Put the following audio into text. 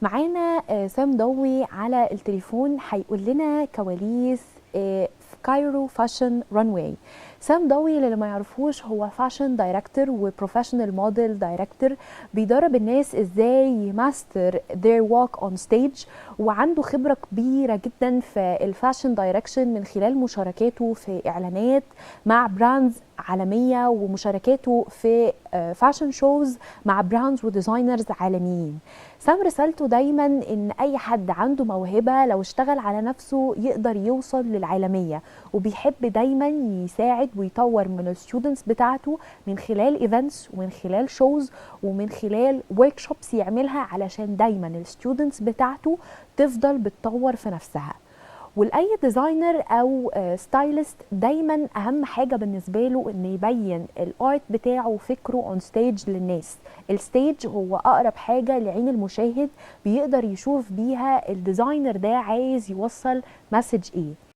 معانا سام ضوي على التليفون، هيقول لنا كواليس في Cairo Fashion Runway. سام ضوي اللي ما يعرفوش هو fashion director و professional model director، بيدرب الناس ازاي ي master their walk on stage، وعنده خبرة كبيرة جدا في ال fashion direction من خلال مشاركاته في اعلانات مع brands عالمية ومشاركاته في fashion shows مع brands و designers عالميين. سام رسالته دايما ان اي حد عنده موهبة لو اشتغل على نفسه يقدر يوصل للعالمية، وبيحب دايما يساعد ويطور من ال students بتاعته من خلال events ومن خلال shows ومن خلال workshops يعملها، علشان دايما ال students بتاعته تفضل بتطور في نفسها. ولاي designer او stylist دايما اهم حاجة بالنسبة له ان يبين ال art بتاعه وفكره on stage للناس. ال stage هو اقرب حاجة لعين المشاهد، بيقدر يشوف بيها ال designer ده عايز يوصل message ايه.